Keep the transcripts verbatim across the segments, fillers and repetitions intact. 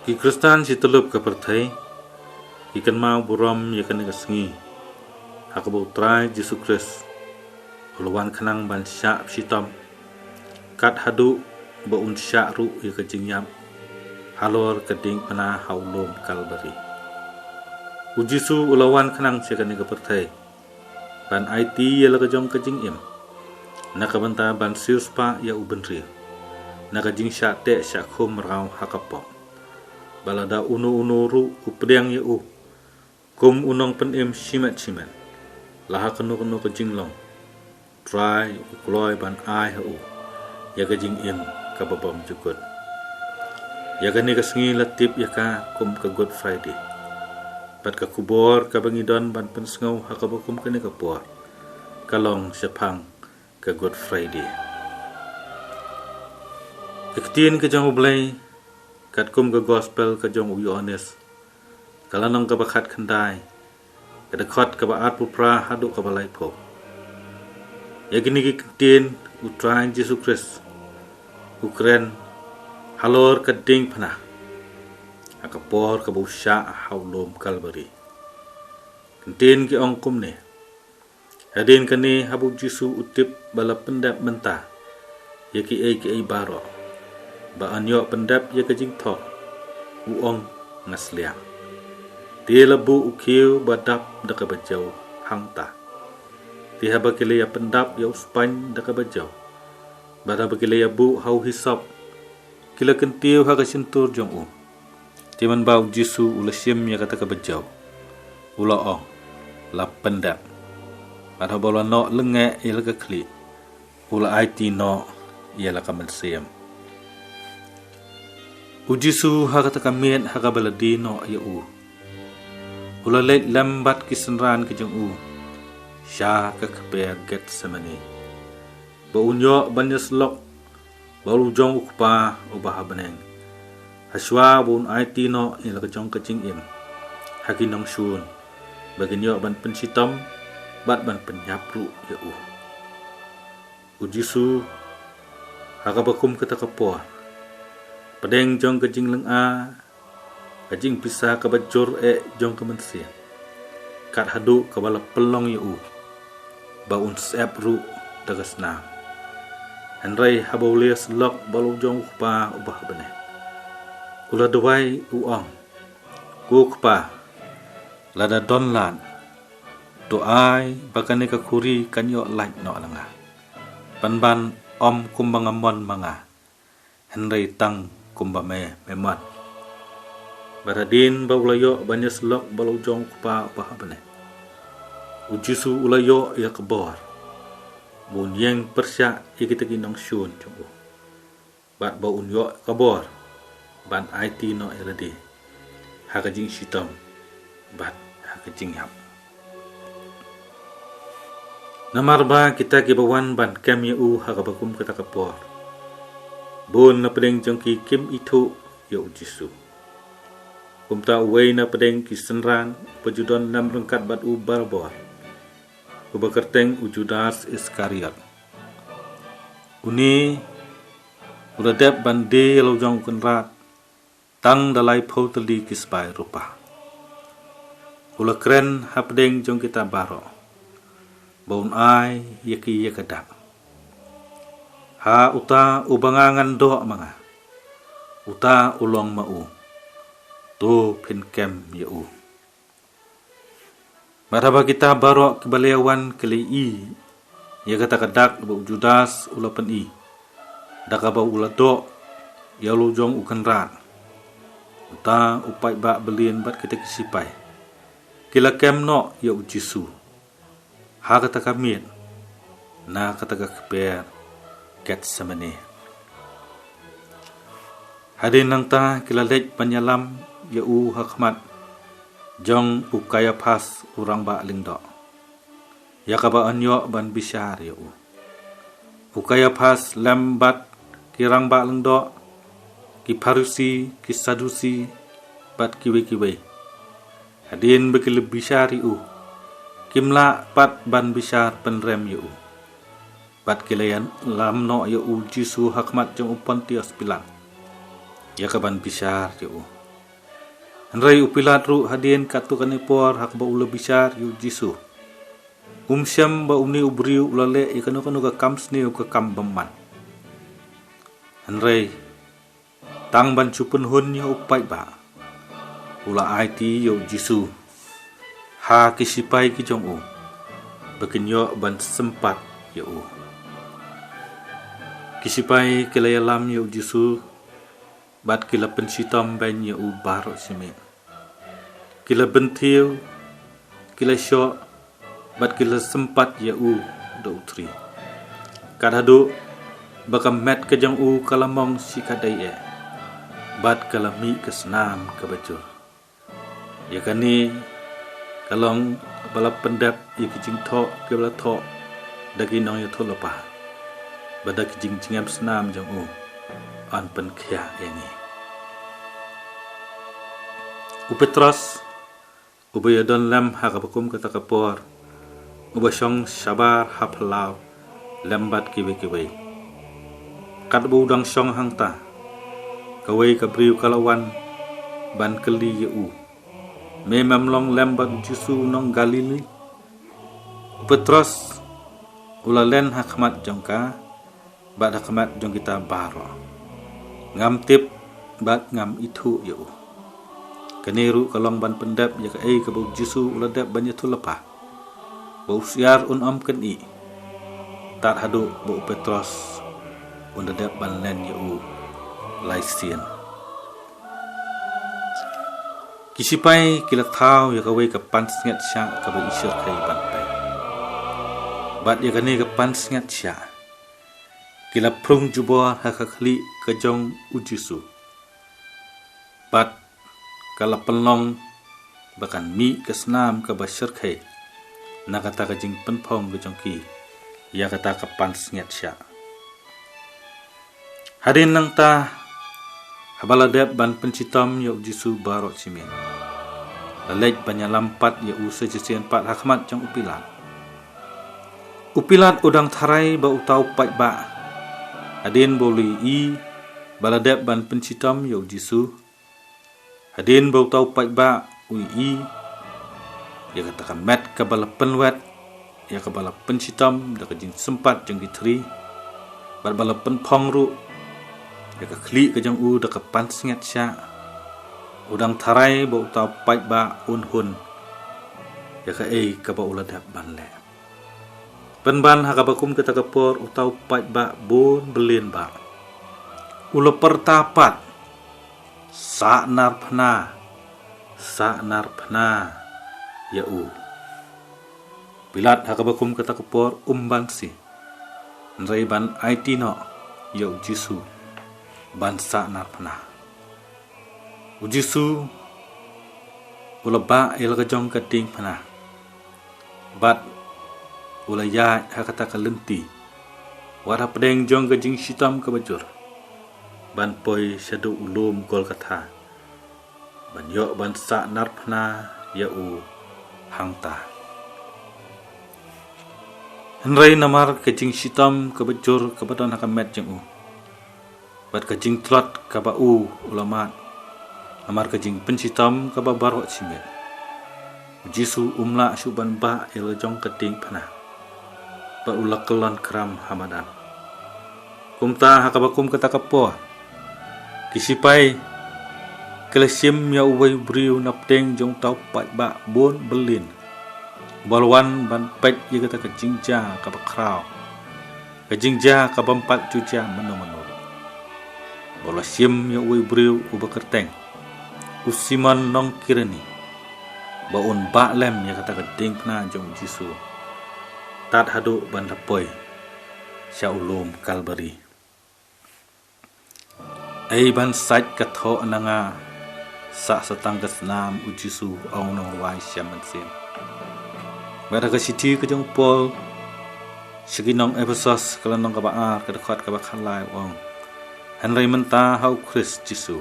Ki Khristan shi tyllup ka pyrthei ki kynmaw burom ïa kane ka sngi ha kaba U Trai Jisu Khrist u la wan khnang ban shah shitom, kat haduh ba un shah ruh ïa ka jingïap halor ka diengphna ha u lum Kalbari. U Jisu u la wan khnang sha kane ka pyrthei ban aiti ïa la ka jong ka jingim, na ka bynta ban siewspah ïa u bynriew na ka jingshah teh shah khum raw ha ka pop, ba lada uno uno ruh u pdiang ïa u kum u nongpynim shimet shimet la ha kano kano ka jinglong, Trai u kloi ban ai ha u ïa ka jingim kaba bymjukut. Ïa kane ka sngi la tip ïa ka kum ka Good Friday, bad ka khubor kaba ngi don ban pynsngew ha kaba kum kane ka por ka long shaphang ka Good Friday. Ka ktien ka jong U Blei katkum ka Gospel ka jong u Ïoannis, ka lynnong kaba khatkhyndai, ka dkhot kaba arphew phra haduh kaba laiphew. Ïa kine ki ktien U Trai Jisu Khrist u kren halor ka diengphna ha ka por kaba u shah ha u lum Kalbari. Ktien ki ong kumne: Hadien kane, haba U Jisu u tip ba la pyndep mynta ïa kiei kiei baroh, ba yn ïoh pyndep ïa ka jingthoh, u ong: Nga sliang. Te la buh u khiew ba dap da kaba jew hangta. Te haba ki la ïa pyndap ïa u spaiñ da kaba jew, bad haba ki la ïa buh ha u hisop, ki la kyntiew ha ka shyntur jong u. Te mynba U Jisu u la shim ïa kata kaba jew, u la ong: La pyndep. Bad haba u la noh lyngngeh ïa la ka khlieh, u la aiti noh ïa la ka mynsiem. U Jisu, ha kata ka miet ha kaba la die noh ïa u, u la leit lem bad ki synran ki jong u sha ka kper Gethsemane, ba un ïoh ban ïasyllok bad u jong U Kpa uba ha bneng, hashwa ba un aiti noh ïa la ka jong ka jingim ha ki nongshun, ba kin ïoh ban pynshitom bad ban pynïap ruh ïa u. U Jisu, ha kaba kum kata ka por, pdeng jong ka jinglynga, ka jingpisa kaba jur eh jong ka mynsiem, kat haduh kaba la pynlong ïa u ba un sep ruh da ka snam. Hynrei haba u la ïasyllok bad u jong U Kpa uba ha bneng, u la duwai, u ong: Ko Kpa, lada don lad, to ai ba kane ka khuri kan ïoh lait noh na nga. Pynban ym kumba nga mon ma nga, hynrei tang kumba me me mon. Bad hadien ba u la ïoh ban ïasyllok bad u jong U Kpa uba ha bneng, U Jisu u la ïoh ïa ka bor ba un ïeng pyrshah ïa kita ki nongshun jong u, bad ba un ïoh ka bor ban aiti noh ïa lade ha ka jingshitom bad ha ka jingïap. Namar ba kita kiba wan ban kem ïa u ha kaba kum kata ka por, bun na pdeng jong ki kim ithuh ïa U Jisu. Kumta uwei na pdeng ki synran, uba ju don lem ryngkat bad u barabor, uba kyrteng u Judas Iskariot, une u la dep ban die ïa la u jong u kynrad tang da laiphew tylli ki sbai rupa. U la kren ha pdeng jong kita baroh ba un ai ïa ki ïa ka dak ha uta uba nga ngan doh ma nga. Uta u long ma u. To phin kem ïa u. Bad haba kita baroh kiba la ïa wan ki la ïohi ïa kata ka dak ba u Judas u la pyni, da kaba u la doh ïa la u jong u kynrad, uta u paidbah byllian bad kita ki sipai ki la kem noh ïa U Jisu ha kata ka miet na kata ka kper Gethsemane. Hadien nangta ki la leit ban ïalam ïa u ha khmat jong u Kaiaphas u rangbah lyngdoh, ïa kaba yn ïoh ban bishar ïa u. U Kaiaphas lem bad ki rangbah lyngdoh, ki Pharisi, ki Sadusi, bad kiwei kiwei, hadien ba ki la bishar ïa u, kim lah pat ban bishar pynrem ïa u. Bad ki la ïalam noh ïa U Jisu ha khmat jong u Pontius Pilat, ïa kaban bishar ïa u. Hynrei u Pilat ruh hadien katto katne por ha kaba u la bishar ïa u Jisu, um shem ba une u briew u la leh ïa kano kano ka kam sniew ka kam bymman. Hynrei tang ban shu pynhun ïa u paidbah, u la aiti ïa u Jisu ha ki sipai ki jong u ba kin ïoh ban sympat ïa u. Ki sipai ki la ïalam ïa u Jisu bad ki la pynshitom beiñ ïa u baroh shi miet. Ki la bynthiew, ki la shoh bad ki la sympat ïa u da u thri, kat haduh ba ka met ka jong u ka la mong shi katdei eh bad ka la mih ka snam kaba jur. Ïa kane ka long ba la pyndep ïa ki jingthoh kiba la thoh da ki nongïathuhlypa bad da ki jingjngem snam jong u, yn pynkhiah ïa ngi. U Petros, uba ïadon lem ha kaba kum kata ka por, uba shong shabar ha phyllaw lem bad kiwei kiwei, katba u dang shong hangta, kawei ka briew ka la wan ban kylli ïa u, me mem long lem bad u Jisu u nong Galili? U Petros u la len ha khmat jong ka bad ha khmat jong kita baroh, ngam tip bad ngam ithuh ïa u. Kane ruh ka long ban pyndep ïa kaei kaba u Jisu u la dep ban ïathuhlypa, ba u syiar un ym kynih, tad haduh ba u Petros un da dep ban len ïa u lai sien. Ki sipai ki la thaw ïa kawei ka pansngiat shiah kaba i shyrkhei ban peit. Bad ïa kane ka pansngiat shiah ki la phrung jubor ha ka khlieh ka jong u Jisu, bad ka la pynlong ba kan mih ka snam kaba shyrkhei na kata ka jingpynphong ka jong ki ïa kata ka pansngiat shiah. Hadien nangta, haba la dep ban pynshitom ïa u Jisu baroh shi miet, la leit ban ïalam pat ïa u sa shisien pat ha khmat jong u Pilat. U Pilat u dang tharai ba uta u paidbah, hadien ba u la ïohi ba la dep ban pynshitom ïa u Jisu, hadien ba uta u paidbah u ïohi ïa kata ka met kaba la pynwet, ïa kaba la pynshitom da ka jingsympat jong ki thri, bad ba la pynphong ruh ïa ka khlieh ka jong u da ka pansngiat shiah, u dang tharai ba uta u paidbah un hun ïa kaei kaba u la dep ban leh. Pynban ha kaba kum kata ka por uta u paidbah bun byllienbah u la pyrta pat, "Sahnarphna, sahnarphna ïa u." Pilat ha kaba kum kata ka por um banse, hynrei ban aiti noh ïa u Jisu ban sahnarphna. U Jisu u la bah ïa la ka jong ka diengphna, bad u la ïaid ha kata ka lynti, wat hapdeng jong ka jingshitom kaba jur, ban poi shaduh u lum Golgotha, ban ïoh ban sahnarphna ïa u hangta. Hynrei namar ka jingshitom kaba jur kaba don ha ka met jong u, bad ka jingtlot kaba u u la mad namar ka jingpynshitom kaba baroh shi miet, u Jisu um lah shuh ban bah ïa la jong ka diengphna, bad u la kyllon kram ha madan. Kumta ha kaba kum kata ka por, ki sipai ki la shim ïa uwei u briew napdeng jong uta u paidbah bun byllien, uba la wan ban peit ïa kata ka jingjia kaba khraw, ka jingjia ka bym pat ju jia mynno mynno. Ba la shim ïa uwei u briew uba kyrteng u Simon nong Kireni, ba un bah lem ïa kata ka diengphna jong u Jisu, tad haduh ban da poi sha u lum Kalbari. Ei ban sait ka thoh na nga, sah sa tang ka snam, u Jisu, ong u nongrwai shem mynsiem. Bad ha ka shithi ka jong u Paul sha ki nong Ephesos, ka lynnong kaba ar, ka dkhot kaba khatlai, u ong: Hynrei mynta ha u Khrist Jisu,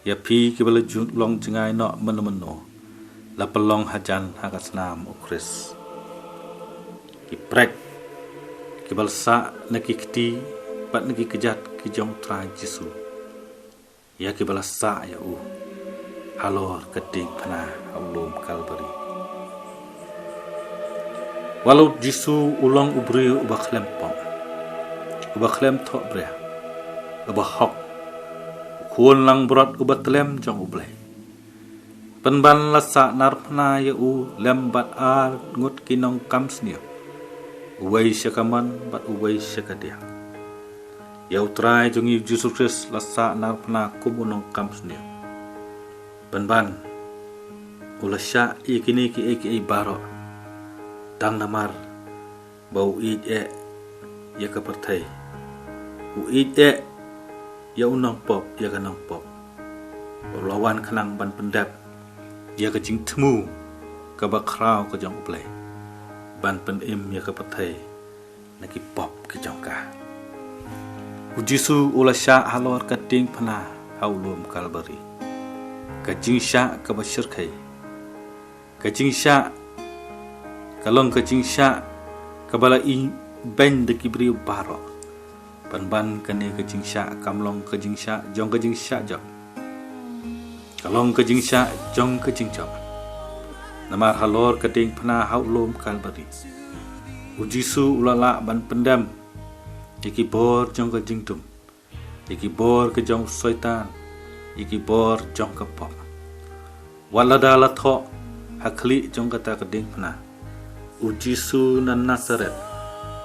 ïa phi kiba la ju long jngai noh mynno mynno, la pynlong hajan ha ka snam u Khrist. Ki prek kiba la sah na ki kti bad na ki kjat ki jong u Trai Jisu, ïa kiba la sah ïa u, Halor ka diengphna ha u lum Kalbari. Wat la u Jisu u long u briew uba khlem pop, uba khlem thoh bria, uba hok, u khun langbrot uba tlem jong U Blei. Pynban la sah narphna ïa u lem bad ar ngut ki nongkam sniew, uwei sha ka mon bad uwei sha ka diang. Ïa U Trai jong ngi U Jisu Khrist la sah narphna kum u nongkam sniew. Pynban u la shah ïa kine kiei kiei baroh tang namar ba u ïeit eh ïa ka pyrthei, u ïeit eh ïa u nongpop, ïa ka nongpop. U la wan khnang ban pyndep ïa ka jingthmu kaba khraw ka jong U Blei, ban pynim ïa ka pyrthei na ki pop ki jong ka. U Jisu u la shah halor ka diengphna ha u lum Kalbari. Ka jingshah kaba shyrkhei, ka jingshah, ka long ka jingshah kaba la ibeiñ da ki briew baroh. Pynban kane ka jingshah kam long ka jingshah jong ka jingshah jop, ka long ka jingshah jong ka jingjop. Namar halor ka diengphna ha u lum Kalbari, U Jisu u la lah ban pyndem ïa ki bor jong ka jingdum, ïa ki bor ka jong u Soitan, ïa ki bor jong ka pop. Wat lada la thoh ha khlieh jong kata ka diengphna, U Jisu na Nasaret,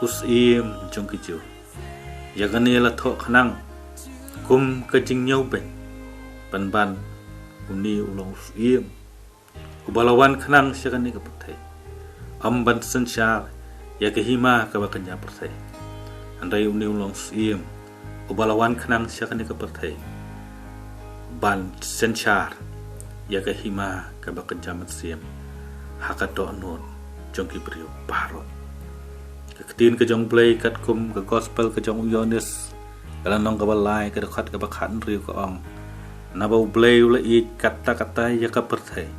u Syiem jong ki Jiw, ïa kane la thoh khnang kum ka jingñiewbeiñ. Pynban une u long u Syiem uba la wan khnang sha kane ka pyrthei, ym ban synshar ïa ka hima kaba kynja pyrthei. Hynrei une u long u Syiem uba la wan khnang sha kane ka pyrthei ban synshar ïa ka hima kaba kynja mynsiem ha ka dohnud jong ki briew baroh. Ka ktien ka jong U Blei katkum ka Gospel ka jong u Ïoannis, ka lynnong kaba lai, ka dkhot kaba khathynriew ka ong: Naba U Blei u la ïeit katta katta ïa ka pyrthei,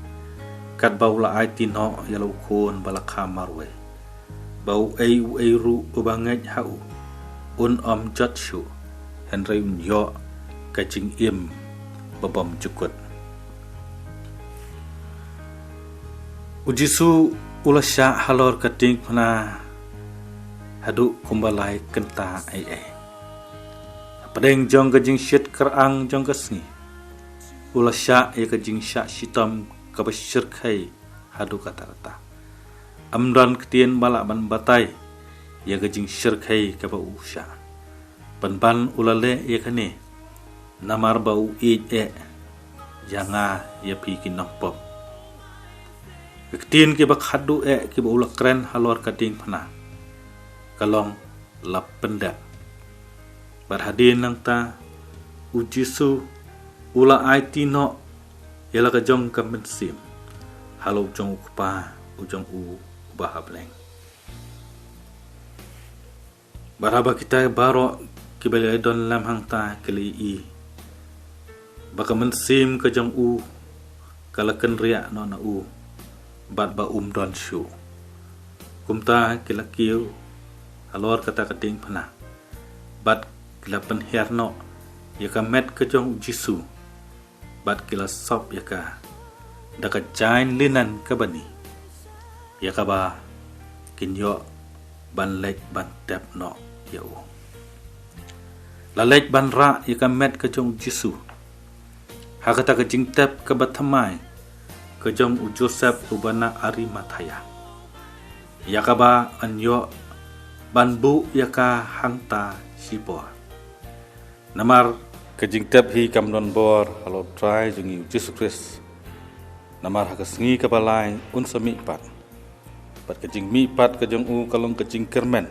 katba u la aiti noh ïa la u Khun ba la kha marwei, ba uei uei ruh uba ngeit ha u un ym jot shuh, hynrei un ïoh ka jingim ba bymjukut. U Jisu u la shah halor ka diengphna haduh kumba lai kynta eiei. Hapdeng jong ka jingshit kyrang jong ka sngi, u la shah ïa ka jingshah shitom kaba shyrkhei haduh katta katta. Ym don ktien ba lah ban batai ïa ka jingshyrkhei kaba u shah. Pynban u la leh ïa kane namar ba u ïeit eh ïa nga, ïa phi ki nongpop. Ki ktien kiba khatduh eh kiba u la kren halor ka diengphna ka long la pyndep. Bad hadien nangta U Jisu u la aiti noh ïa la ka jong ka mynsiem ha la u jong U Kpa u jong u uba ha bneng. Bad haba kita baroh kiba la don lem hangta ki la ïohi ba ka mynsiem ka jong u ka la kynriah noh na u bad ba um don shuh, kumta ki la kiew halor kata ka diengphna bad ki la pynhiar noh ïa ka met ka jong U Jisu bad ki la sop ïa ka da ka jaiñ linen kaba ni, ïa kaba kin ïoh ban leit ban tep noh ïa u. La leit ban rah ïa ka met ka jong U Jisu ha kata ka jingtep kaba thymmai ka jong u Joseph uba na Arimathaia, ïa kaba yn ïoh ban buh ïa ka hangta shipor. Namar ka jingtep hi kam don bor halor U Trai jong ngi U Jisu Khrist. Namar ha ka sngi kaba lai un sa mihpat. Bad ka jingmihpat ka jong u ka long ka jingkyrmen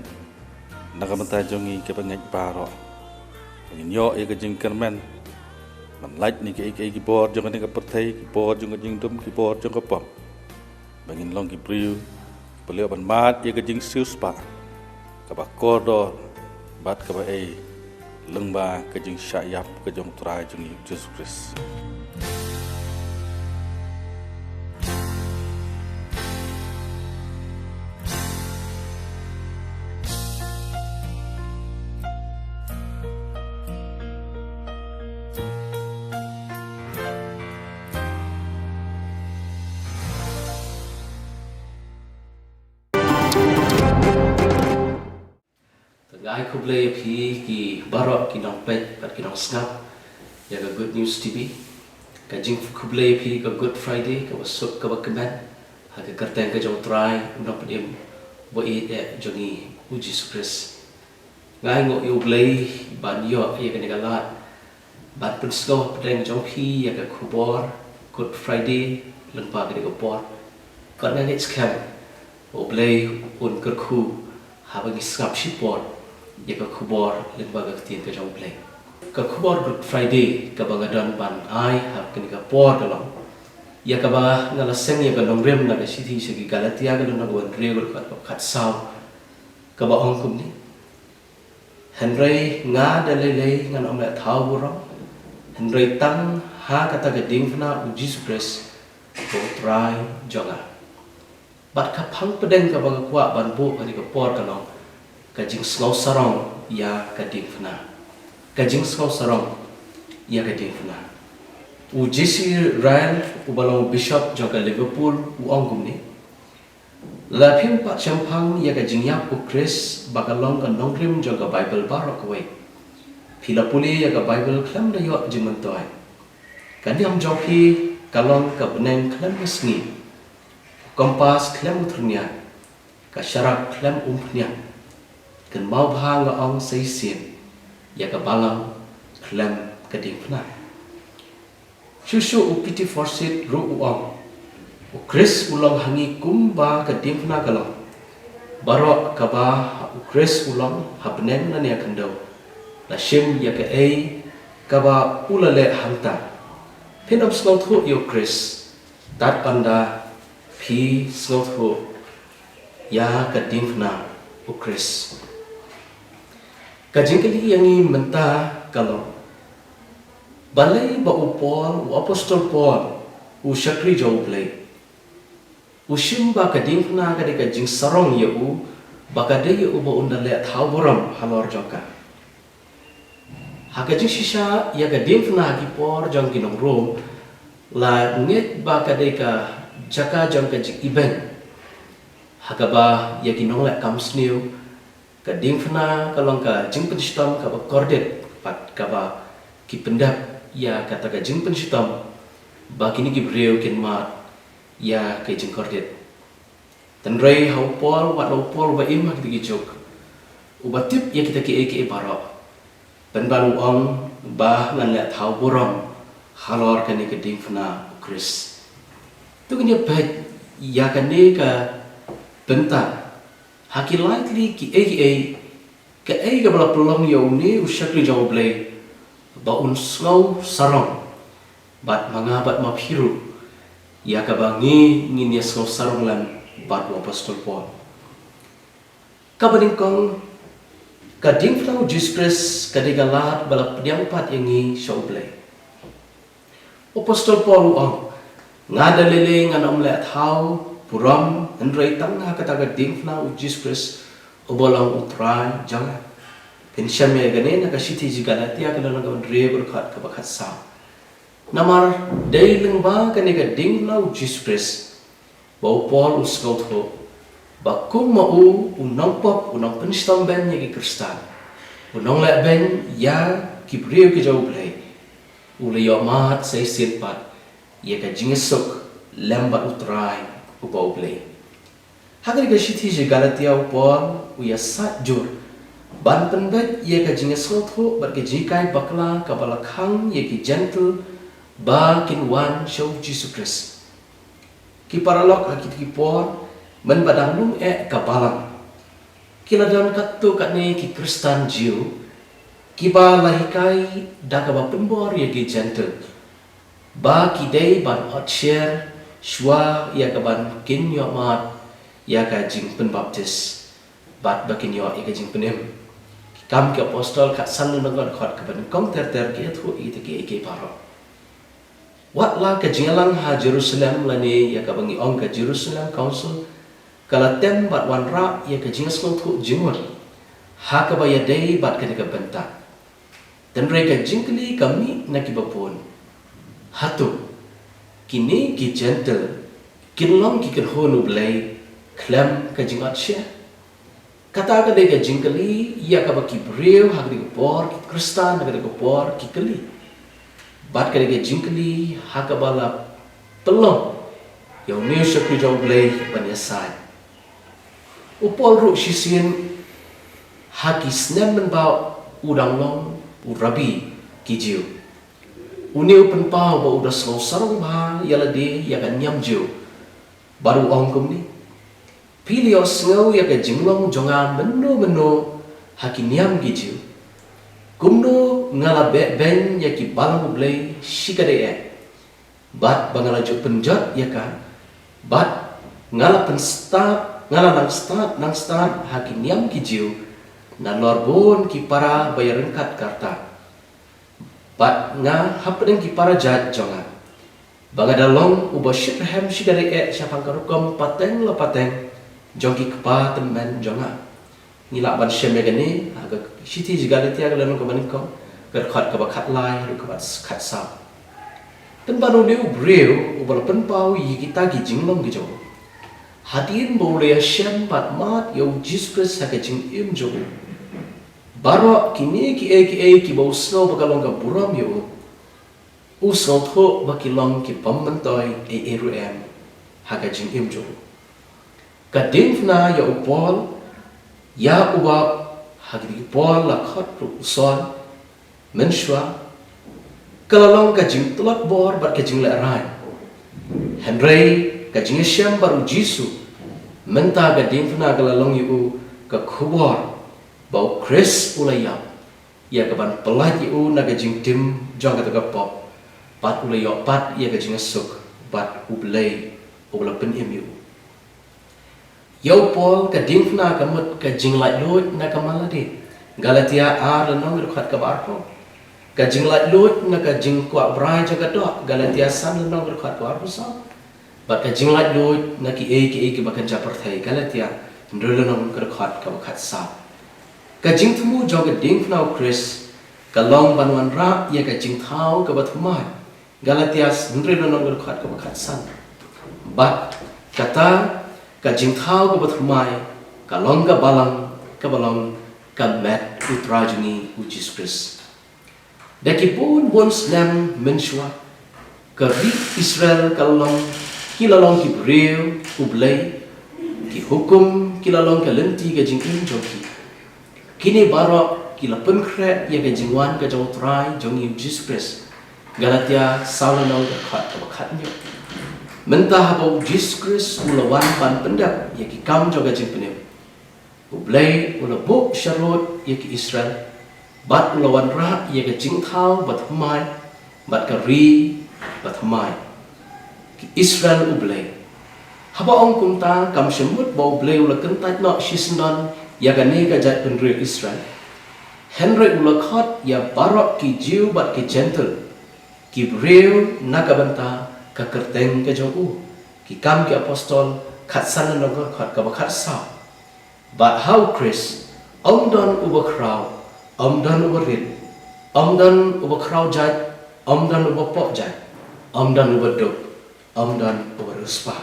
na ka bynta jong ngi kiba ngeit baroh, ba ngin ïoh ïa ka jingkyrmen ban lait na kiei kiei ki bor jong kane ka pyrthei, ki bor jong ka jingdum, ki bor jong ka pop, ba ngin long ki briew ba la ïoh ban mad ïa ka jingsiewspah kaba kordor bad kaba ei lyngba ka jingshah ïap ka jong U Trai jong ngi U Jisu Khrist. Ai khublei ïa phi ki baroh ki nongpeit bad ki nongsngap ïa ka Good News T V. Ka jingkhublei ïa phi ka Good Friday, kaba suk kaba kmen ha ka kyrteng ka jong U Trai, U Nongpynim ba ïeit eh jong ngi, U Jisu Khrist. Nga ainguh ïa U Blei ban ïoh ïa kane ka lad ban pynsngew hapdeng jong phi ïa ka khubor Good Friday lyngba kane ka por. Bad nga ngeit skhem ba U Blei un kyrkhu haba ngi sngap shipor ïa ka khubor lyngba ka ktien ka jong U Blei. Ka khubor Good Friday kaba nga don ban ai ha kane ka por ka long ïa kaba nga la seng ïa ka nongrim na ka shithi sha ki Galatia, ka lynnong kaba hynriew, ka dkhot kaba khatsaw, kaba ong kumne: Hynrei nga da lei lei ngan ym leh thaw burom, hynrei tang ha kata ka diengphna U Jisu Khrist, U Trai jong nga. Bad ka phang pdeng kaba nga kwah ban buh ha kane ka por ka long ka jingsngew sarong ïa ka diengphna. Ka jingsngew sarong ïa ka diengphna. U J C Ryle, uba long u bishop jong ka Liverpool, u ong kumne: Lada phim pat shemphang ïa ka jingïap U Khrist ba ka long ka nongrim jong ka Baibl baroh kawei, phi la pule ïa ka Baibl khlem da ïoh jingmyntoi. Ka niam jong phi ka long ka bneng khlem ka sngi, u kompas khlem u thyrniang, ka sharak khlem umphniang. Kynmaw bha nga ong sa shisien, ïa ka balang khlem ka diengphna. Shuh shuh u P T Forsyth ruh u ong: U Khrist u long ha ngi kumba ka diengphna ka long. Baroh kaba ha U Khrist u long, ha bneng lane ha khyndew, la shim ïa kaei kaba u la leh hangta. Phin ym sngewthuh ïa U Khrist tad ynda phi sngewthuh ïa ka diengphna U Khrist. Ka jingkylli ïa ngi mynta ka long, balei ba u Paul, u apostol Paul, u shakri jong U Blei, u shim ba ka diengphna ka dei ka jingsarong ïa u, ba ka dei ïa u ba un da leh thaw burom halor jong ka? Ha ka jingshisha ïa ka diengphna ha ki por jong ki nong Rom, la ngeit ba ka dei ka jaka jong ka jingibeiñ, ha kaba ïa ki nongleh kam sniew ka diengphna ka long ka jingpynshitom kaba kordit, bad kaba ki pyndep ïa kata ka jingpynshitom ba kine ki briew kin mad ïa ka jingkordit. Hynrei ha u Paul, wat la u Paul uba im ha kita ki juk, uba tip ïa kita kiei kiei baroh, pynban u ong ba ngan leh thaw burom halor kane ka diengphna U Khrist. To ngin ïa peit ïa kane ka bynta ha ki lai tylli kiei kiei, kaei kaba la pynlong ïa une u shakri jong U Blei ba un sngew sarong, bad ma nga bad ma phi ruh, ïa kaba ngi ngin ïa sngew sarong lem bad u apostol Paul. Kaba nyngkong, ka diengphna U Jisu Khrist ka dei ka lad ba la pdiang pat ïa ngi sha U Blei. U apostol Paul u ong: Nga da lei lei ngan ym leh thaw burom, hynrei tang ha kata ka diengphna U Jisu Khrist, uba long U Trai jong nga. Phin shem ïa kane na ka shithi sha ki Galatia, ka lynnong kaba hynriew, ka dkhot kaba khatsaw. Namar dei lyngba kane ka diengphna U Jisu Khrist ba u Paul u sngewthuh ba kum ma u, u nongpop, u nongpynshitom beiñ ïa ki Khristan, u nongleh beiñ ïa ki briew ki jong U Blei, u la ïoh mad sa shisien pat ïa ka jingïasuk lem bad U Trai uba U Blei. Ha kane ka shithi sha ki Galatia, u Paul u ïasaid jur ban pynbeit ïa ka jingïasngewthuh bad ka jinghikai bakla kaba la khang ïa ki Jentil ba kin wan sha U Jisu Khrist. Ki paralok, ha kito ki por, mynba dang lum eh ka balang, ki la don katto katne ki Khristan Jiw kiba la hikai da kaba pynbor ïa ki Jentil ba ki dei ban ot sher shuwa ïa kaban kin ïoh mad ïa ka jingpynbaptis, bad ba kin ïoh ïa ka jingpynim. Ki Kam ki Apostol khatsan, lynnong kaba nyngkong ter ter, ki ïathuh ïa kita kiei kiei baroh. Wat la ka jingïalang ha Jerusalem, lane ïa kaba ngi ong ka Jerusalem Council, ka la tem bad wanrah ïa ka jingsngewthuh jingmut ha kaba ïadei bad kane ka bynta. Hynrei ka jingkylli ka mih na kiba bun: Hato kine ki Jentil kin long ki kynhun U Blei khlem ka jingotsher? Kata ka dei ka jingkylli ïa kaba ki briew ha kane ka por, ki Khristan ha kane ka por ki kylli. Bad ka dei ka jingkylli ha kaba la pynlong ïa une u shakri jong U Blei ban ïasaid. U Paul ruh shisien ha ki snem mynba u dang long u rabbi ki Jiw, une u pynpaw ba u da sngew sarong bha ïa lade ïa ka niam Jiw. Bad u ong kumne: Phi la ïohsngew ïa ka jinglong jong nga mynno mynno ha ki niam ki Jiw, kumno nga la beh beiñ ïa ki balang U Blei shikatdei eh, bad ba nga la ju pynjot ïa ka, bad nga la pynstad, nga la nang stad nang stad ha ki niam ki Jiw, nalor bun ki para ba ïaryngkat ka rta, bad nga hapdeng ki para jait jong nga, ba nga da long uba shitrhem shikatdei eh shaphang ka rukom pateng la pateng jong ki kpa tymmen jong nga. Ngi lah ban shem ïa kane ha ka shithi sha ki Galatia, ka lynnong kaba nyngkong, ka dkhot kaba khatlai haduh kaba khatsaw. Pynban une u briew uba la pynpaw ïa kita ki jinglong ki jong u, hadien ba u la ïashem bad mad ïa U Jisu Khrist ha ka jingim jong u, baroh kine kiei kiei kiba u sngew ba ka long ka burom ïa u, u sngewthuh ba ki long ki bym myntoi ei ei ruh em ha ka jingim jong u. Ka diengphna ïa u Paul, ïa uba ha kine ki por la khot ruh u Saul mynshuwa, ka la long ka jingtlot bor bad ka jinglehrain. Hynrei ka jingïashem bad U Jisu, mynta ka diengphna ka la long ïa u ka khubor ba U Khrist u la ïap ïa kaban pyllait ïa u na ka jingtim jong kata ka pop, bad u la ïoh pat ïa ka jingsuk bad U Blei uba la pynim ïa u. Ïa u Paul, ka diengphna ka mut ka jinglaitluid na ka man lade, Galatia ar lynnong ka dkhot kaba arphew. Ka jinglaitluid na ka jingkwah brai jong ka doh, Galatia san lynnong ka dkhot kaba arphew saw. Bad ka jinglaitluid na kiei kiei kiba kynja pyrthei, Galatia hynriew lynnong ka dkhot kaba khatsaw. Ka jingthmu jong ka diengphna U Khrist ka long ban wanrah ïa ka jingthaw kaba thymmai, Galatia hynriew lynnong ka dkhot kaba khatsan. Bad kata ka jingthaw kaba thymmai ka long ka balang kaba long ka met U Trai jong ngi U Jisu Khrist. Da ki bun bun snem mynshuwa, ka ri Israel ka la long, ki la long ki briew U Blei, ki hukum ki la long ka lynti ka jingim jong ki. Kine baroh ki la pynkhreh ïa ka jingwan ka jong U Trai jong ngi U Jisu Khrist, Galatia saw lynnong ka dkhot kaba khathynñiew. Mynta haba U Jisu Khrist u la wan ban pyndep ïa ki kam jong ka jingpynim, U Blei u la buh sharud ïa ki Israel, bad u la wanrah ïa ka jingthaw bathymmai bad ka ri bathymmai, ki Israel U Blei. Haba ong kumta, kam shym mut ba U Blei u la kyntait noh shisyndon ïa kane ka jaitbynriew Israel, hynrei u la khot ïa baroh ki Jiw bad ki Jentil, ki briew na ka bynta ka kyrteng ka jong u, Ki Kam ki Apostol khatsan lynnong ka dkhot kaba khatsaw. Bad ha U Khrist, ym don uba khraw, ym don uba rit, ym don uba khraw jait, ym don uba pop jait, ym don uba duk, ym don uba riewspah.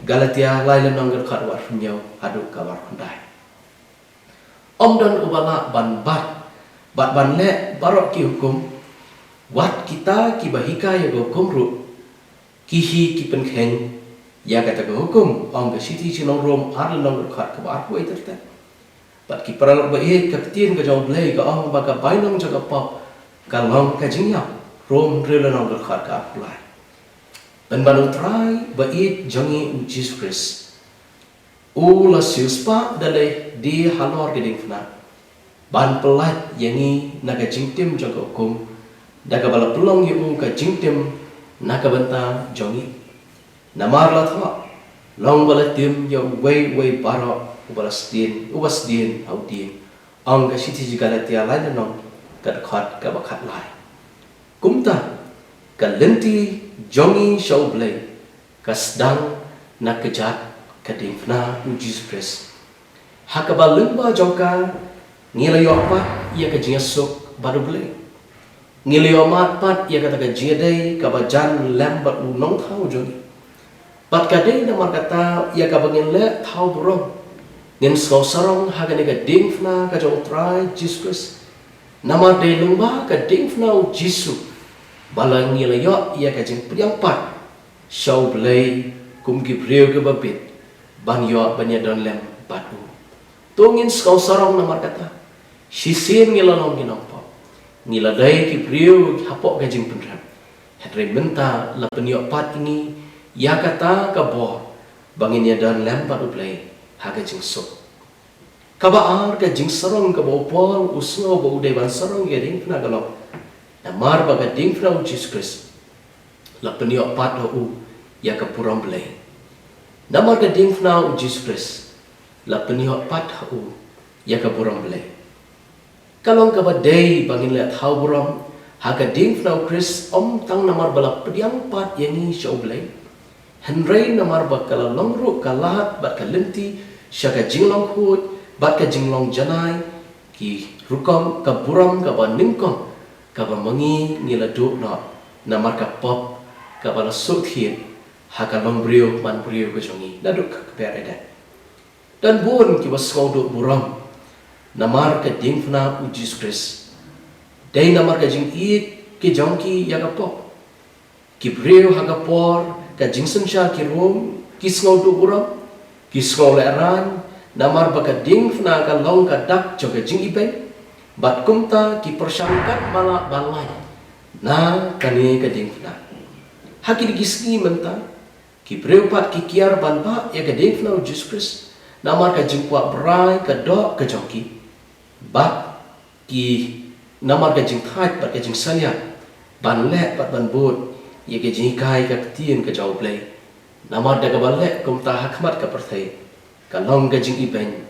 Galatia lai lynnong ka dkhot kaba arphew hynñiew haduh kaba arphew khyndai. Ym don uba lah ban bat bad ban leh baroh ki hukum, wat kita kiba hikai ïa ka hukum ruh, ki hi ki pynkheiñ ïa kata ka hukum, ong ka shithi sha ki nong Rom ar lynnong ka dkhot kaba arphew wei tyrteng. Bad ki paralok ba ïeit, ka ktien ka jong U Blei ka ong ba ka bainong jong ka pop ka long ka jingïap, Rom hynriew lynnong ka dkhot ka arphew lai. Pynban U Trai ba ïeit jong ngi U Jisu Khrist u la siewspah da lade halor ka diengphna ban pyllait ïa ngi na ka jingtim jong ka hukum, da kaba la pynlong ïa u ka jingtim na ka bynta jong ngi. Namar la thoh, long ba la tim ïa uwei uwei baroh uba la sdien, uba sdien ha u dieng, ong ka shithi sha ki Galatia lai lynnong ka dkhot kaba khatlai. Kumta ka lynti jong ngi sha U Blei ka sdang na kjat ka diengphna U Jisu Khrist. Ha kaba lyngba jong ka ngi la ïoh pat ïa ka jingïasuk bad U Blei. Ngi la ïoh mad pat ïa kata ka jingïadei kaba jan lem bad U Nongthaw jong ngi. Bad ka dei namar kata ïa kaba ngin leh thaw burom Ngin sngewsarong ha kane ka diengphna ka jong U Trai Jisu Khrist. Namar dei lyngba ka diengphna U Jisu ba la ngi la ïoh ïa ka jingpdiang pat sha U Blei kum ki briew kiba bit ban ïoh ban ïadon lem bad u. To ngin sngewsarong namar kata. Shisien ngi la long ki nongpop. Ngi la dei ki briew hapoh ka jingpynrem. Hynrei mynta la pynïoh pat ïa ngi ïa kata ka bor ba ngin ïadon lem bad U Blei ha ka jingsuk. Kaba ar, ka jingsarong kaba u Paul u sngew ba u dei ban sarong ïa ka diengphna ka long namar ba ka diengphna U Jisu Khrist la pynïoh pat ha u ïa ka burom Blei. Namar ka diengphna U Jisu Khrist la pynïoh pat ha u ïa ka burom Blei. Ka long kaba dei ba ngin leh thaw burom ha ka diengphna U Khrist, ym tang namar ba la pdiang pat ïa ngi sha U Blei, hynrei namar ba ka la long ruh ka lad bad ka lynti sha ka jinglong khuid bad ka jinglong janai, ki rukom ka burom kaba nyngkong kaba ma ngi ngi la duh noh namar ka pop kaba la suk thied ha ka long briew man briew ka jong ngi naduh ka kper Eden. Don bun kiba sngewduh burom namar ka diengphna U Jisu Khrist. Dei namar ka jingïeit ki jong ki ïa ka pop. Ki briew ha ka por ka jingsynshar ki Rom ki sngewduh burom, ki sngewlehraiñ namar ba ka diengphna ka long ka dak jong ka jingibeiñ, bad kumta ki pyrshang katba lah ban lait na kane ka diengphna. Ha kine ki sngi mynta, ki briew pat ki kiar ban bah ïa ka diengphna U Jisu Khrist namar ka jingkwah brai ka doh ka jong ki, bad ki namar ka jingthait bad ka jingsalia ban leh bad ban bud ïa ka jinghikai ka ktien ka jong U Blei. Namar da kaba leh kumta ha khmat ka pyrthei ka long ka jingibeiñ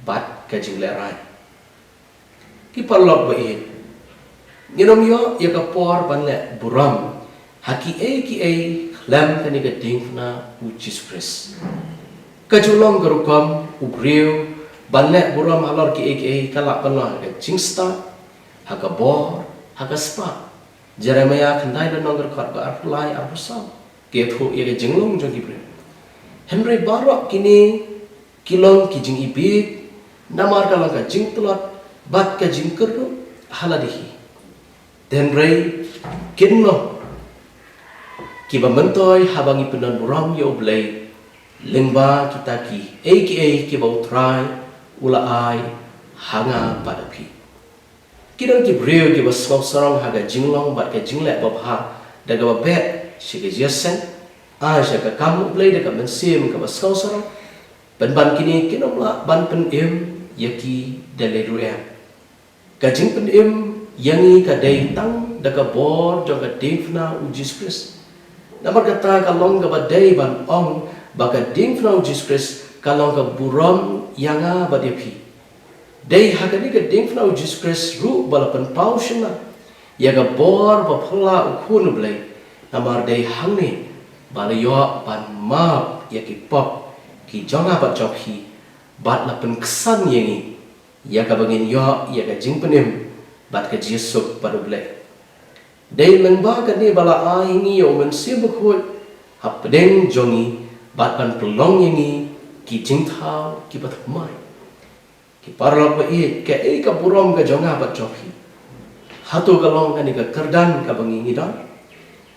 bad ka jinglehraiñ. Ki paralok ba ïeit, ngin ym ïoh ïa ka por ban leh burom ha kiei kiei khlem kane ka diengphna U Jisu Khrist. Ka ju long ka rukom u briew ban leh burom halor kiei kiei, ka lah ban long ha ka jingstad, ha ka bor, ha ka spah. Jeremaïah khyndai lynnong ka dkhot ba arphew lai arphew saw ka ïathuh ïa ka jinglong jong ki briew. Hynrei baroh kine ki long ki jingibit namar ka long ka jingtlot bad ka jingkyrduh ha lade hi. Hynrei kin long kiba myntoi haba ngi pyndon burom ïa U Blei lyngba kita kiei kiei kiba U Trai u la ai ha nga bad ha phi. Ki don ki briew kiba sngewsarong ha ka jinglong bad ka jingleh babha da kaba beh sha ka jingïaseng, ai sha ka kam U Blei da ka mynsiem kaba sngewsarong. Pynban kine kin ym lah ban pynim ïa ki da lade ruh em. Ka jingpynim ïa ngi ka dei tang da ka bor jong ka diengphna U Jisu Khrist. Namar kata ka long kaba dei ban ong ba ka diengphna U Jisu Khrist ka long ka burom ïa nga bad ïa phi. Dei ha kane ka diengphna U Jisu Khrist ruh ba la pynpaw shynna ïa ka bor ba phylla U Khun U Blei. Namar dei hangne ba la ïoh ban map ïa ki pop ki jong nga bad jong phi, bad la pynksan ïa ngi ïa kaba ngin ïoh ïa ka jingpynim bad ka jingïasuk bad U Blei. Dei lyngba kane ba la ai ïa ngi ïa U Mynsiem Bakhuid hapdeng jong ngi bad ban pynlong ïa ngi ki jingthaw kiba thymmai. Ki paralok ba ïeit, kaei ka burom ka jong nga bad jong phi? Hato ka long kane ka kyrdan kaba ngi ngi don?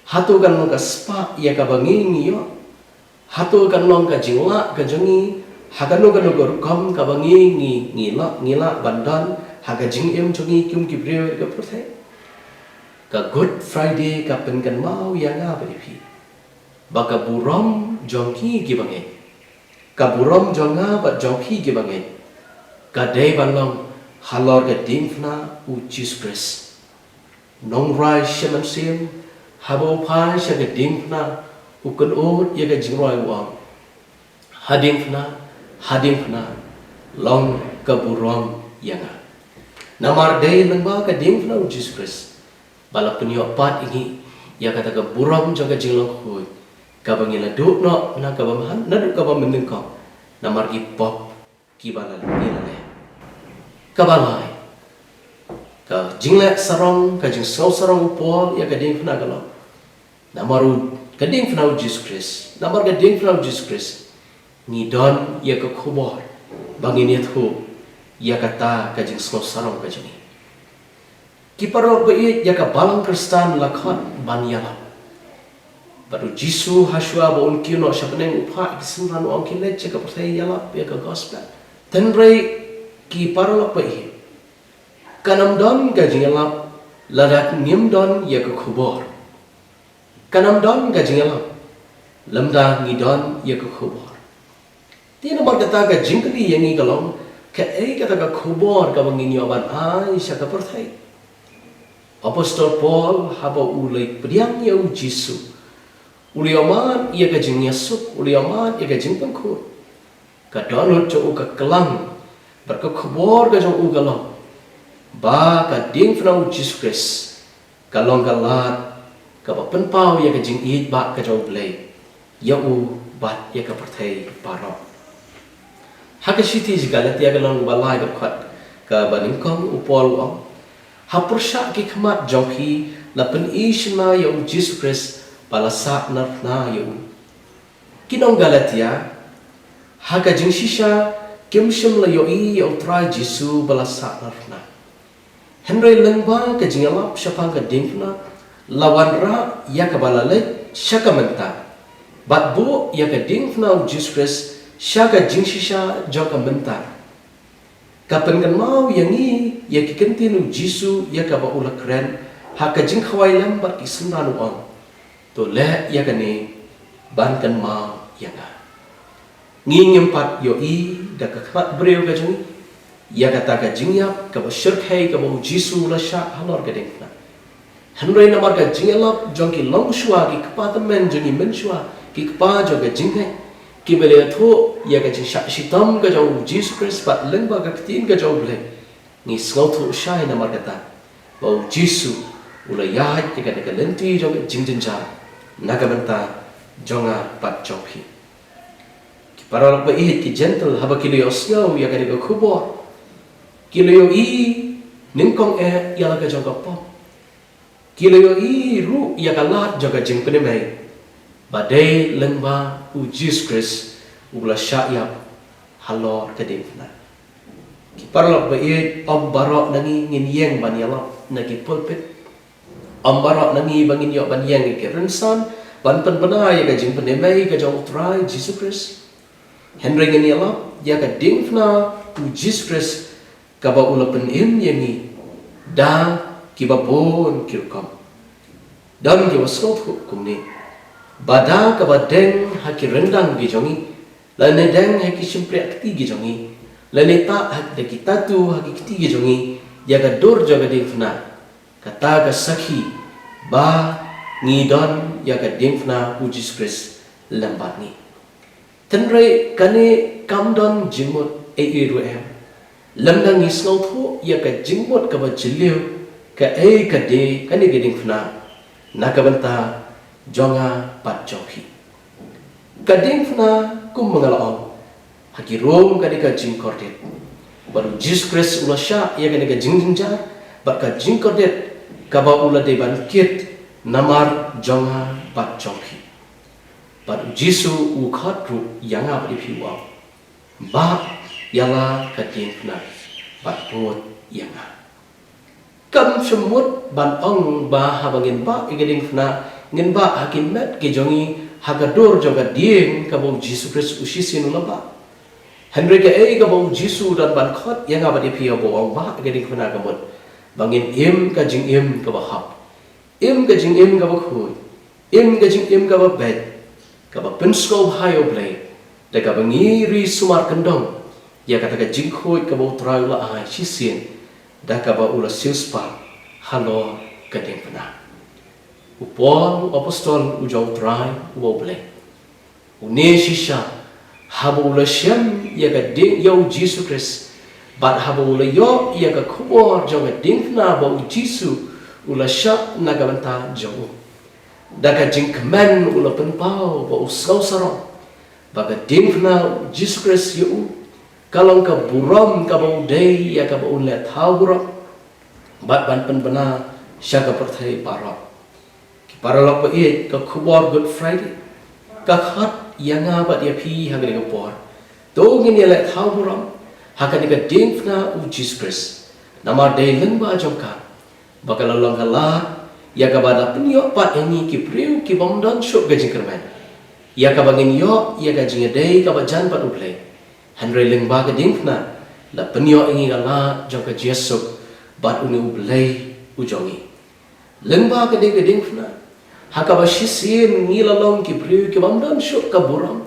Hato ka long ka spah ïa kaba ngi ngi ïoh? Hato ka long ka jinglah ka jong ngi ha kano kano ka rukom kaba ngi ngi ngi lah ngi lah ban don ha ka jingim jong ngi kum ki briew ha ka pyrthei? Ka Good Friday ka pynkynmaw ïa nga bad ïa phi ba ka burom jong ki kiba ngeit, ka burom jong nga bad jong phi kiba ngeit, ka dei ban long halor ka diengphna U Jisu Khrist. Nongrai shi mynsiem, haba u phai sha ka diengphna, u kynnoh ïa ka jingrwai u ong, ha diengphna, ha diengphna long ka burom ïa nga. Namar dei lyngba ka diengphna U Jisu Khrist ba la pynïoh pat ïa ngi ïa kata ka burom jong ka jinglong khuid kaba ngi la duh noh na kaba mhan, naduh kaba mynnyngkong, namar ki pop kiba la leh, la leh. Kaba lai, ka jingleh sarong, ka jingsngew sarong u Paul ïa ka diengphna ka long, namar u, ka diengphna U Jisu Khrist, namar ka diengphna U Jisu Khrist ngi don ïa ka khubor ba ngin ïathuh ïa kata ka jingsngewsarong ka jong ngi. Ki paralok ba ïeit, ïa ka balang Khristan la khot ban ïalap. Bad u Jisu ha shuwa ba un kiew noh sha bneng u phah ïa ki synran, u ong, ki leit sha ka pyrthei ïalap ïa ka gospel. Hynrei ki paralok ba ïeit, kan ym don ka jingïalap lada ngim don ïa ka khubor. Kan ym don ka jingïalap lymda ngi don ïa ka khubor. Te namar kata ka jingkylli ïa ngi ka long, kaei kata ka khubor kaba ngin ïoh ban ai sha ka pyrthei? Apostol Paul haba u la pdiang ïa u Jisu, u la ïoh mad ïa ka jingïasuk, u la ïoh mad ïa ka jingpynkhuid. Ka dohnud jong u ka klang bad ka khubor ka jong u ka long ba ka diengphna u Jisu Khrist ka long ka lad kaba pynpaw ïa ka jingïeit ba ka jong U Blei ïa u bad ïa ka pyrthei baroh. Ha ka shithi sha ki Galatia ka lynnong ba lai, ka dkhot kaba nyngkong, u Paul u ong, ha pyrshah ki khmat jong phi la pyni shynna ïa u Jisu Khrist ba la sah narphna ïa u. Ki nong Galatia, ha ka jingshisha kim shym la ïohi ïa u Trai Jisu ba la sah narphna. Hynrei lyngba ka jingïalap shaphang ka diengphna la wanrah ïa kaba la leit sha ka mynta, bad buh ïa ka diengphna u Jisu Khrist sha ka jingshisha jong ka mynta. Ka pynkynmaw ïa ngi ïa ki ktien u Jisu ïa kaba u la kren ha ka jingkhawai lem bad ki synran, u ong, to leh ïa kane ban kynmaw ïa nga. Ngi ngim pat ïohi da ka khmat briew ka jong ngi ïa kata ka jingïap kaba shyrkhei kaba u Jisu u la shah halor ka diengphna. Hynrei namar ka jingïalap jong ki longshuwa, ki kpa tymmen jong ngi mynshuwa, ki kpa jong ka jingngeit, kiba la ïathuh ïa ka jingshah shitom ka jong u Jisu Khrist bad lyngba ka ktien ka jong U Blei, ngi sngewthuh shai namar kata ba u Jisu u la ïaid ïa kane ka lynti jong ka jingjynjar na ka bynta jong nga bad jong phi. Ki paralok ba ïeit, ki Jentil, haba ki la ïohsngew ïa kane ka khubor, ki la ïohi nyngkong eh ïa la ka jong ka pop. Ki la ïohi ruh ïa ka lad jong ka jingpynim ei, ba dei lyngba u Jisu Khrist u la shah ïap halor ka diengphna. Ki paralok ba ïeit, ym baroh na ngi ngin ïeng ban ïalap na ki pulpit. Ym baroh na ngi ba ngin ïoh ban ïeng ïa ki rynsan ban pynbna ïa ka jingpynim ei ka jong u Trai Jisu Khrist. Hynrei ngin ïalap ïa ka diengphna u Jisu Khrist kaba u la pynim ïa ngi da kiba bun ki rukom. Don kiba sngewthuh kumne, ba da kaba deng ha ki ryndang ki jong ngi, lane deng ha ki shympriah kti ki jong ngi, lane tah ha da ki tattoo ha ki kti ki jong ngi ïa ka dur jong ka diengphna, kata ka sakhi ba ngi don ïa ka diengphna u Jisu Khrist lem bad ngi. Hynrei kane kam don jingmut ei ei ruh em, lymda ngi sngewthuh ïa ka jingmut kaba jylliew kaei ka dei kane ka diengphna na ka bynta jong nga bad jong phi. Ka diengphna, kumba nga la ong, ha ki Rom ka dei ka jingkordit. Bad u Jisu Khrist u la shah ïa kane ka jingjynjar bad ka jingkordit kaba u la dei ban kit namar jong nga bad jong phi. Bad u Jisu u khot ruh ïa nga bad ïa phi, u ong, bah ïa la ka diengphna bad bud ïa nga. Kam shym mut ban ong ba haba ngin bah ïa ka diengphna, ngin bah ha ki met ki jong ngi, ha ka dur jong ka dieng kaba u Jisu Khrist u shisien u la bah. Hynrei kaei kaba u Jisu u don ban khot ïa nga bad ïa phi haba u ong bah ïa ka diengphna, ka mut ba ngin im ka jingim kaba hok, im ka jingim kaba khuid, im ka jingim kaba beit, kaba pynsngewbha ïa U Blei, da kaba ngi ri sumar kyndong ïa kata ka jingkhuid kaba u Trai u la ai shisien, da kaba u la siewspah halor ka diengphna. U Paul, u apostol u jong u Trai uba U Blei, une shisha, haba u la shem ïa ka dieng ïa u Jisu Khrist, bad haba u la ïoh ïa ka khubor jong ka diengphna ba u Jisu u la shah na ka bynta jong u, da ka jingkmen u la pynpaw ba u sngewsarong ba ka diengphna u Jisu Khrist ïa u ka long ka burom kaba u dei ïa kaba un leh thaw burom bad ban pynbna sha ka pyrthei baroh. Ki paralok ba ïeit, ka khubor Good Friday ka khot ïa nga bad ïa phi ha kane ka por, to ngin ïaleh thaw burom ha kane ka diengphna u Jisu Khrist. Namar dei lyngba jong ka ba ka la long ka lad ïa kaba la pynïoh pat ïa ngi ki briew ki bym don shuh ka jingkyrmen, ïa kaba ngin ïoh ïa ka jingïadei kaba jan bad U Blei. Hynrei lyngba ka diengphna la pynïoh ïa ngi ka lad jong ka jingïasuk bad une U Blei u jong ngi. Lyngba kane ka diengphna, ha kaba shisien ngi la long ki briew ki bym don shuh ka burom,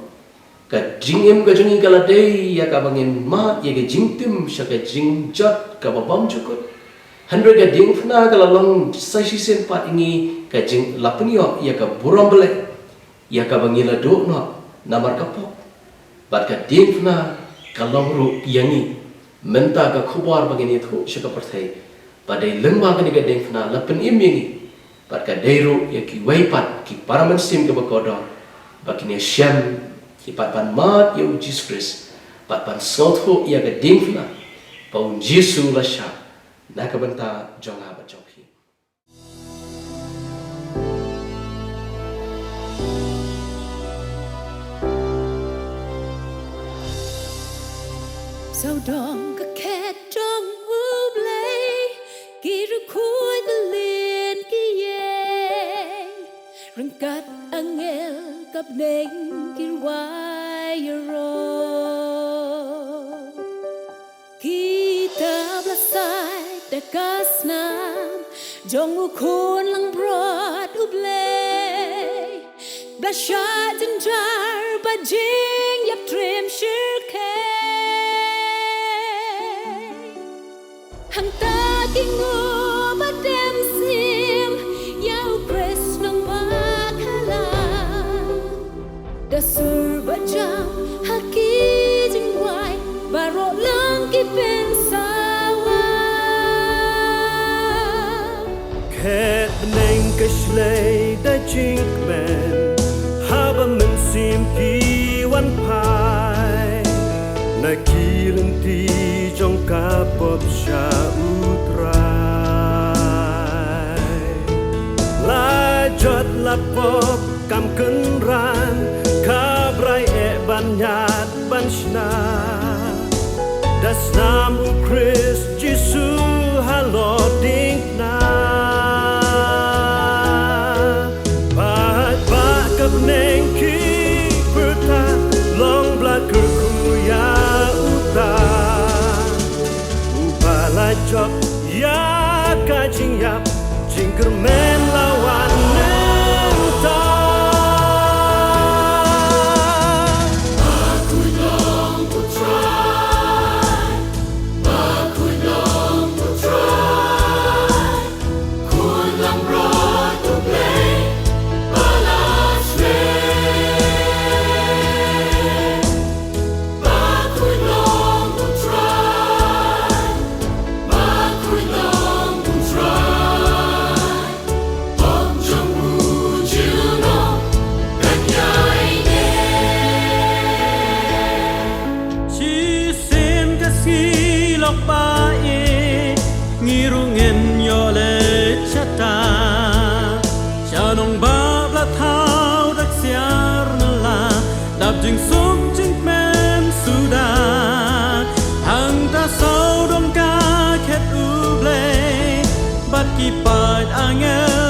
ka jingim ka jong ngi ka la dei ïa kaba ngin mad ïa ka jingtim sha ka jingjot kaba bymjukut. Hynrei ka diengphna ka la long sa shisien pat ïa ngi ka jing la pynïoh ïa ka burom Blei, ïa kaba ngi la duh noh namar ka pop. Bad ka diengphna ka long ruh ïa ngi mynta ka khubor ba ngin ïathuh sha ka pyrthei ba dei lyngba kane ka diengphna la pynim ïa ngi. Bad ka dei ruh ïa kiwei pat ki para mynsiem kiba kordor ba kin ïashem ki pat ban mad ïa u Jisu Khrist bad ban sngewthuh ïa ka diengphna ba u Jisu la shah na ka bynta jong nga bad jong phi. Sawdong ka khet jong U Blei, ki rukhuid ba lin ki ïeng, ryngkat angel ka bneng ki rwai ïaroh. Kita ba la sait da ka snam jong u khun langbrot U Blei, ba la shah jynjar bad jingïap triem shyrkhei. Hangta ki nguh bad dem sim ïa u Khrist nongbakla. Da sur ba jam ha ki jingduwai baroh lang ki pynsawa. Khet bneng ka shlei da jingkmen haba mynsiem ki wan phai na ki lynti jong ka pop sha U Trai. La jot la pop kam kynran, ka brai eh ban ñiad ban shna. Da snam U Khrist Jisu halor diengphna, bad ba ka bneng ki pyrta, long ba la kyrkhu ïa uta uba la jop ïa ka jingïap. Jingkyrmen la wan mynta. Shisien ka sngi lok ba ïeit, ngi ruh ngin ïoh leit shata. Sha nongbah ba la thaw da ksiar na la, dap jingsuk jingkmen suda. Hangta sawdong ka khet U Blei bad ki paid angel.